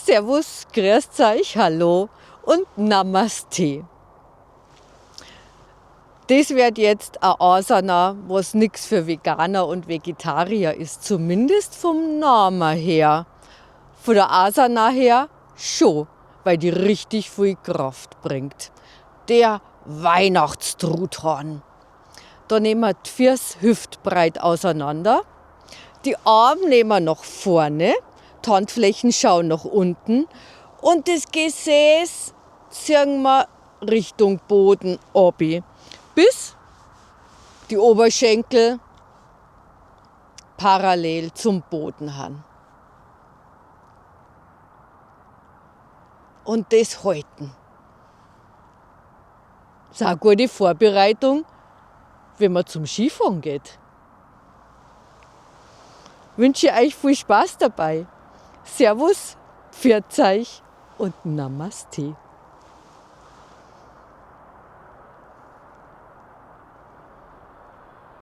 Servus, grüßt euch, hallo und Namaste. Das wird jetzt a Asana, was nix für Veganer und Vegetarier ist, zumindest vom Namen her. Von der Asana her schon, weil die richtig viel Kraft bringt. Der Weihnachtstruthahn. Da nehmen wir die Füße hüftbreit auseinander. Die Arme nehmen wir nach vorne, die Handflächen schauen nach unten und das Gesäß ziehen wir Richtung Boden obi, bis die Oberschenkel parallel zum Boden haben. Und das halten. Das ist auch eine gute Vorbereitung, wenn man zum Skifahren geht. Wünsche euch viel Spaß dabei. Servus, pfiat euch und Namaste.